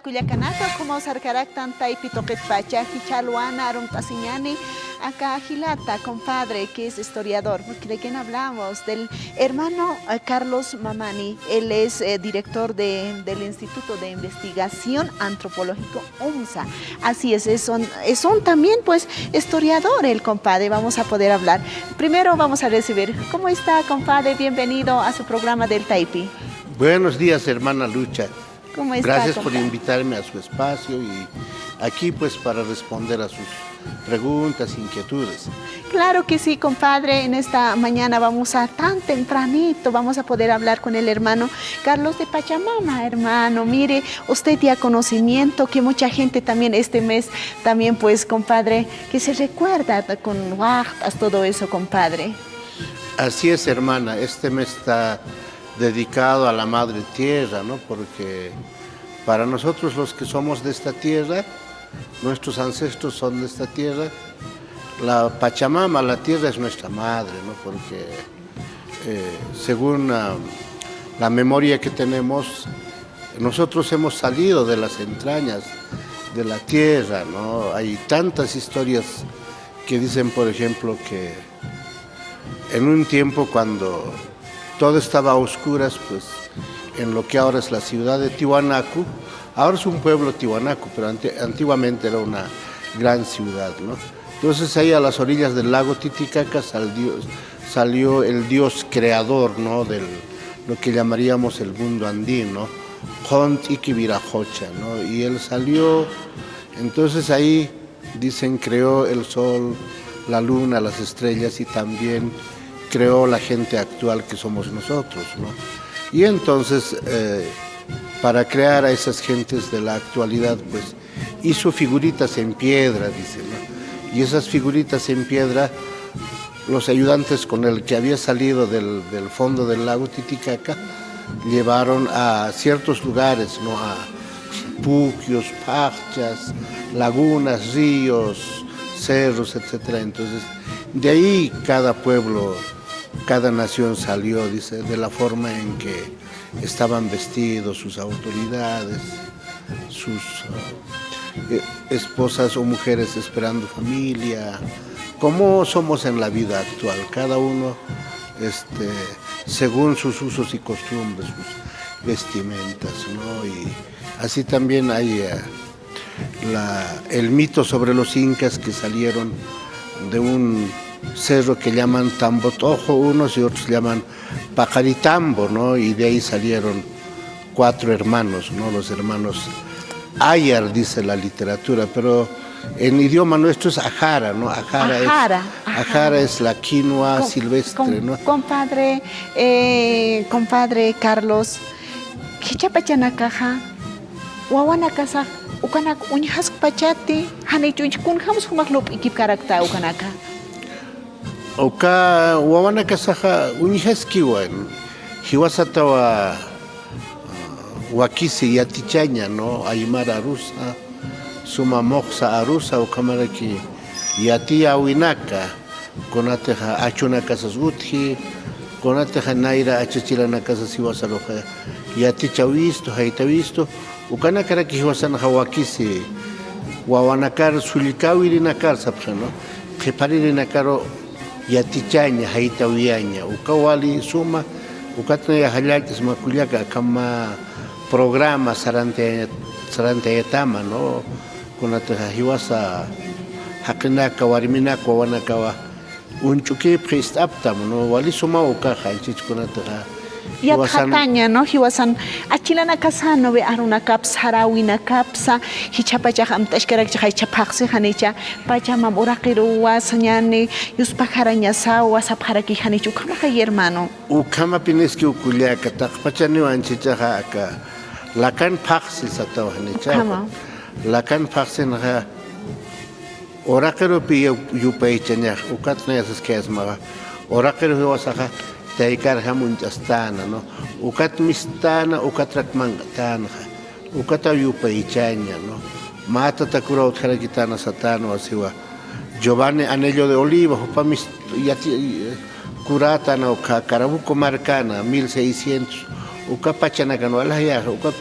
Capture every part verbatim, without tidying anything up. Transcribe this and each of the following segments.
Kullakanaka, ukhamaw sarkaraktan taypi tuqitpacha, jichha alwana arumt'asiñäni aka jilata, compadre, que es historiador, porque de quién hablamos, del hermano, eh, Carlos Mamani. Él es, eh, director de, del Instituto de Investigación Antropológico, UNSA. Así es, es un, es un también, pues, historiador, el compadre. Vamos a poder hablar. Primero vamos a recibir. ¿Cómo está, compadre? Bienvenido a su programa del Taipi. Buenos días, hermana Lucha. ¿Cómo está, compadre? Gracias por invitarme a su espacio y aquí, pues, para responder a sus preguntas, inquietudes. Claro que sí, compadre. En esta mañana vamos a, tan tempranito, vamos a poder hablar con el hermano Carlos de Pachamama, hermano. Mire, usted ya conocimiento que mucha gente también este mes, también, pues, compadre, que se recuerda con huactas, todo eso, compadre. Así es, hermana. Este mes está dedicado a la madre tierra, ¿no? Porque para nosotros los que somos de esta tierra, nuestros ancestros son de esta tierra, la Pachamama, la tierra es nuestra madre, ¿no? Porque, eh, según, ah, la memoria que tenemos, nosotros hemos salido de las entrañas de la tierra, ¿no? Hay tantas historias que dicen, por ejemplo, que en un tiempo cuando todo estaba a oscuras, pues, en lo que ahora es la ciudad de Tiwanaku, ahora es un pueblo Tiwanaku, pero ante-, antiguamente era una gran ciudad, ¿no? Entonces ahí a las orillas del lago Titicaca salió, salió el dios creador, ¿no? Del, lo que llamaríamos el mundo andino, Qhunch'iki Virajocha, ¿no? Y él salió, entonces ahí dicen, creó el sol, la luna, las estrellas y también creó la gente actual que somos nosotros, ¿no? Y entonces, eh, para crear a esas gentes de la actualidad, pues, hizo figuritas en piedra, dice, ¿no? Y esas figuritas en piedra, los ayudantes con el que había salido del, del fondo del lago Titicaca, llevaron a ciertos lugares, ¿no? A pukyus, paqchas, lagunas, ríos, cerros, etcétera. Entonces, de ahí cada pueblo, cada nación salió, dice, de la forma en que estaban vestidos sus autoridades, sus, eh, esposas o mujeres esperando familia, como somos en la vida actual, cada uno, este, según sus usos y costumbres, sus vestimentas, ¿no? Y así también hay, eh, la, el mito sobre los incas que salieron de un cerro que llaman Tambotojo unos y otros llaman Paqaritambo, ¿no? Y de ahí salieron cuatro hermanos, ¿no? Los hermanos Ayar, dice la literatura, pero en idioma nuestro es ajara, ¿no? Ajara es, ajara, ajara, ajara es la quinoa silvestre, ¿no? Compadre, eh, compadre Carlos, jichha pachanakaxa, wawanakasax ukanak uñjaskpachati, janich uñj kunjams jumax lup'ikipkarakta ukanaka. Uka wawanakasaxa uñjaskiwa, jiwasatawa, ah, wakisi yatichaña, ¿no? Aymar arusa, suma muxsa arusa, ukhamaraki yatiyäwinaka, kunatixa achunakasas utji, kunatixa nayra achachilanakasas jiwasaruxa yatichawistu, jaytawistu, ukanakarak jiwasanxa wakisi wawanakar sullkawirinakar sapxi, ¿no? Qhiparïrinakaru yatichaña, jaytawiyaña, uka wali suma, ukat nayax jallallt'isma kullaka, akham mä programa sarantaya-, sarantayatama, ¿no? Kunatixa jiwasa jaqinaka, warminaka, wawanakawa uñch'ukipxi ist'aptam, ¿no? Wali sumaw ukaxa, jichhachkunatixa. Yatxataña, ¿no? Jiwasan achilanakasa, ¿no ve? Arunakapsa, saräwinakapsa, jichhapachax amt'askarakchi, jichha phaxsi janicha, Pachamam uraqiruwa sañäni, yuspajarañasawa sapxaraki janich, ukhamaxa, hermano. Ukhamapiniskiw kullaka, taqpachaniw anchhichaxa aka lakan phaxsi satawa janicha. Ukhama. Lakan phaxsinxa uraqirupi yu-, yupaychañax, ukat nayax saskayasmaxa, uraqiru jiwasaxa taykarjam uñch'astäna, ¿no? Ukat mistt'äna, ukatrak manq'tänxa, ukataw yupaychaña, ¿no? Mä tatakuraw utjarakitana satänwa siwa Giovanni Anello de Oliva, jupa mis-, yati-, kurätana ukha Carabuco markana, mil seiscientos, uka pachanakan walaxyaxa, ukat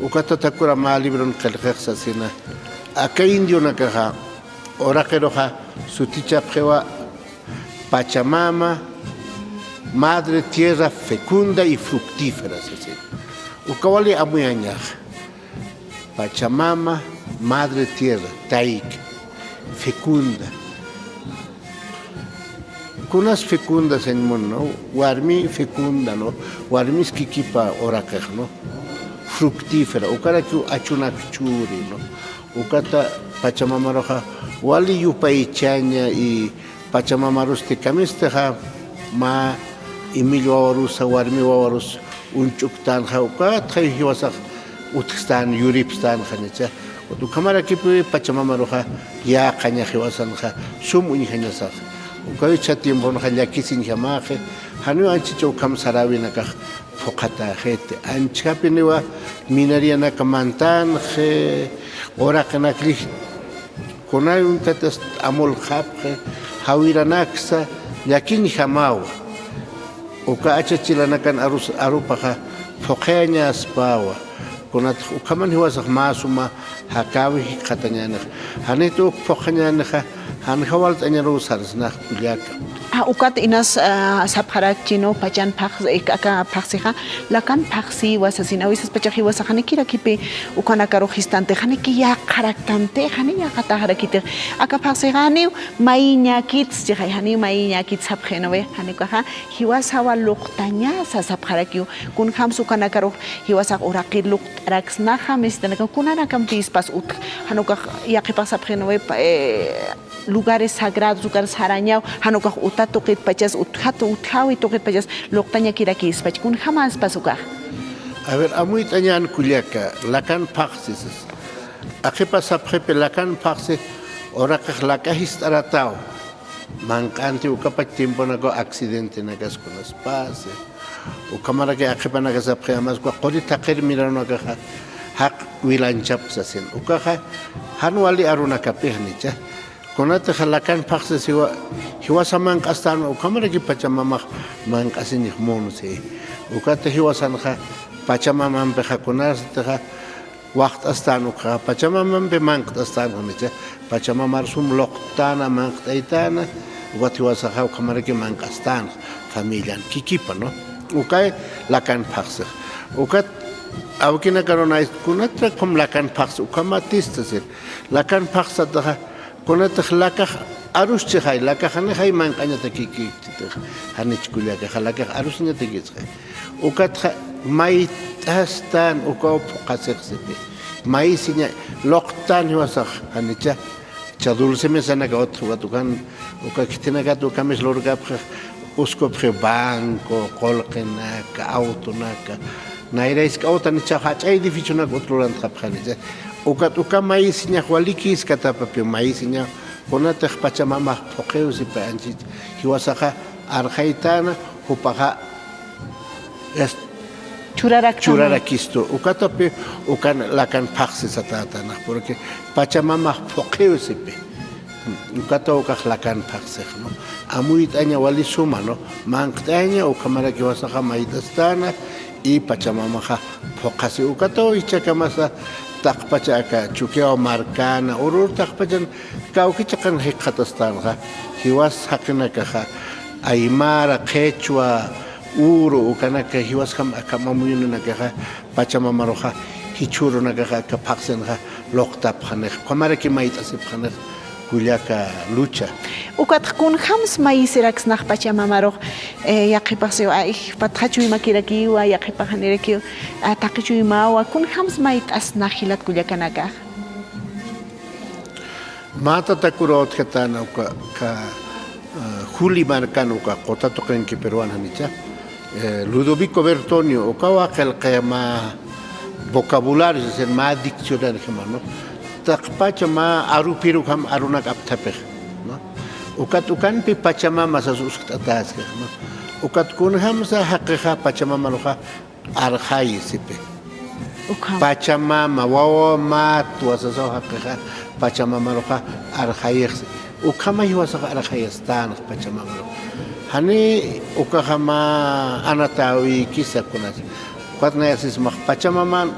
Uka Tatakura mä libron qillqix sasina. Aka indionakaxa uraqiruxa sutichapxiwa Pachamama, Madre Tierra fecunda y fructífera sasina. Uka wali amuyañaxa. Pachamama, Madre Tierra, tayka, fecunda. Kunas fecunda, señor, ¿no? Warmi fecunda, ¿no? Warmis kikipa uraqix, ¿no? Fructífera, ukarakiw achunak churi, ¿no? Ukata Pachamamaruxa wali yupaychaña y Pachamamarusti kamistixa mä imil wawarusa, warmi wawarus uñch'uktänxa, ukatxa jiwasax utjstän, yuripstänxa, ¿no? Ukhamarakipi Pachamamaruxa yäqañax jiwasanxa, sum uñjañasax. Uka jichha tiemponxa llakisiñjamäxi, janiw anchhita ukham saräwinakax phuqhatäxiti. Anchhapiniwa minarianaka mantänxi, uraqinak lij kunay uñtatas amulxapxi, jawiranaksa llakiñjamawa. Uka achachilanakan arus-, arupaxa phuqhayañaspawa. Kunatix ukhaman jiwasax mä suma jakäwi jikxatañänix. Janit uk phuqhañänixa, janjawalt'añaruw sarsnax kullaka. Ah, ukat inas, ah, sapxarakchi, ¿no? Pachan phax-, eh, aka phaxsixa, lakan phaxsiwa sasin, a veces pachax jiwasax janikirakipï ukanakarux jistantix, janiki yäqharaktanti, jani yäqatäxarakitix. Aka phaxsixa janiw mayiñäkits, chixay, janiw mayiñäkits sapxi, ¿no ve? Jani ukaxa jiwasawa luqtañasa sapxarakiw, kunjams ukanakarux jiwasax uraqir luqt'araksnaxa, misitanakan kunanakampïspas utj, jan ukax yaqhipax sapxi, ¿no ve? Pa-, eh, lugares sagrados, lugares sarañaw, jan ukax uta tuqitpachas, utjat, utjäwi tuqitpachas, luqtañakirakïspach, kunjamäspas ukax. A ver, amuyt'añän kullaka, lakan phaxsi sas. Aqhipa sapxipi lakan phaxsi, uraqix laka jist'aratäw. Manq'anti ukapach tiemponakaw accidentenakas kunas pasi. Ukhamaraki aqhipanaka sapxi amas uka quri thaqhir miranakaxa jaq wilanchap sasin. Ukaxa jan wali arunakapix, ¿no? Kunatixa lakan phaxsi jiwa-, jiwasa manq'astän, ukhamaraki Pachamamax manq'asiñix munsi. Ukata jiwasanxa Pachamamampixa kunasatixa waxt'astän ukaxa, Pachamamampi manq't'astän, ¿no? Pachamamar sum luqtana, manq't'aytana, ukat jiwasaxa ukhamaraki manq'astän, familian kikipa, ¿no? Ukay lakan phaxsix. Ukat awkinakarunay kunatrak ukham lakan phaxsi, ukhamatista sir. Lakan phaxsataxa, kunatix lakax arus chixay, lakax janixay manq'añatakikïchitix, janich kullakaxa, lakax arusañatakïchixay. Ukatxa mayt'astän ukaw phuqhasix sipi. Mayisiña luqtän jiwasax, janicha, cha dulce mesanaka utji, ukat ukan, uka khithinakat ukamis lurkapxix, uskupxi banco, qullqinaka, autonaka, nayra jisk'a auto, janicha jach'a edificionak utj lurantxapxi, janicha. Ukat uka mayisiñax walikïskatapapi, mayisiñax kunatix Pachamamax phuqhiw sipi anchhit, jiwasaxa arxaytäna, jupaxa es-, churarakistu. Churarakistu. Ukatapi ukan lakan phaxsi satätänax, porque Pachamamax phuqhiw sipi. Ukata ukax lakan phaxsix, ¿no? Amuyt'aña wali suma, ¿no? Manq't'aña, ukhamaraki jiwasaxa mayt'astäna, y Pachamamaxa phuqhasi. Ukataw jichhakamasa taqpacha aka Chukiyaw markana, urur taqpachan kawki chiqan jikxatastänxa, jiwas jaqinakaxa, aymara, qhichwa, uru, ukanaka, jiwasjam akham amuyunanakaxa, Pachamamaruxa, jichhürunakaxa, aka phaxsinxa, luqtapxanix, ukhamaraki mayt'asipxanix, kullaka Lucha. Ukatx kunjams mayisiraksnax Pachamamarux, eh, yaqhipax siwa, ay, patxa chuymakirakiwa, yaqhipax janirakiw, ah, taqi chuymawa, kunjams mayt'asnax jilat kullakanakax. Mä Tatakura utjatäna uka, uka, ah, Juli markan uka quta tuqinkipiruwan janicha. Eh, Ludovico Bertonio, ukawa qillqi mä vocabulario, es decir, mä diccionario, ¿no? Taqpacha mä arupir ukham arunak apthapix, ¿no? Ukat ukanpi Pachamama sas uskt'atäskix, ¿no? Ukat kunjamsa jaqixa Pachamamaruxa arxayi sipi. Ukham. Pachamama, wawa matwa sasaw jaqixa Pachamamaruxa arxayixsi. Ukhama jiwasax arxayastänx Pachamamaru. Jani ukaxa mä anatäwikisa kunas. Ukat nayasismax Pachamaman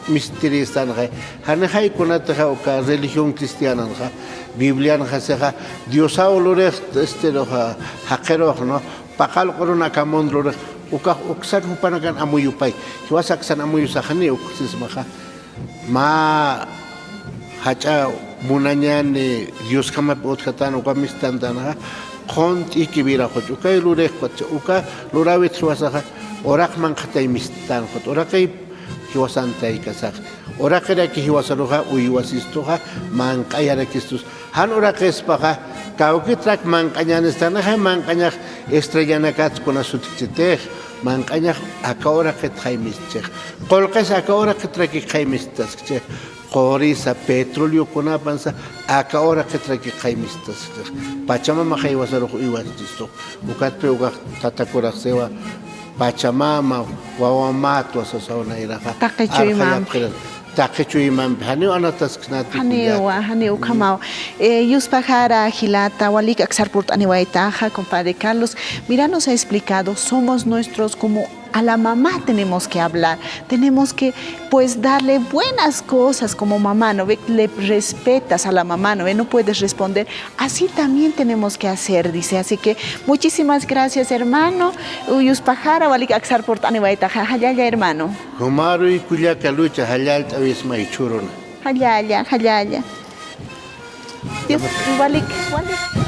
mistiristanxa, janixay kunatixa uka religión cristiananxa, Biblianxa sixa, Diosaw lurix, este, ruxa, jaqirux, ¿no? Paqall q'urun aka mundo lurix, ukax uksan jupanakan amuyupay, jiwas aksan amuyusaxani uk sismaxa. Mä jach'a munañäni Diosjamapi utjatän uka mistantanxa, qhunt'iki viraxuch, ukay lurix, uka luräwit jiwasaxa, uraq manqhatay mistän, uraqay jiwasan taykasax. Uraqiraki jiwasaruxa uywasistuxa, manq'ayarakistus. Jan uraqispaxa, kawkitrak manq'añänistanxa, manq'añax estrellanakats kuna sutjchitix, manq'añax aka uraqitxay mistchix. Qullqis aka uraqitraki qhay misttaskchix. Qurisa, petróleo kunapansa, aka uraqitraki qhay misttaskchix. Pachamamaxa jiwasarux uywasistux. Ukatpi ukax tatakurax siwa, Pachamama, wawamät wasasaw nayraxa. Taqi chuymampi. Arxayapxiran. Taqi chuymampi. Janiw anatasksnati. Janiwa, janiw ukhamaw. Eh, yuspajara jilata, walik aksar purt'aniwaytaxa, compadre Carlos. Mira, nos ha explicado, somos nuestros como a la mamá tenemos que hablar, tenemos que, pues, darle buenas cosas como mamá, ¿no ve? Le respetas a la mamá, ¿no ve? No puedes responder. Así también tenemos que hacer, dice. Así que muchísimas gracias, hermano. Yuspajara, walik aksar purt'aniwaytaxa, jallalla, hermano. Jumaruy kullaka lucha, jallallt'awismay churuna. Jallalla, jallalla. Dios, walik, walik.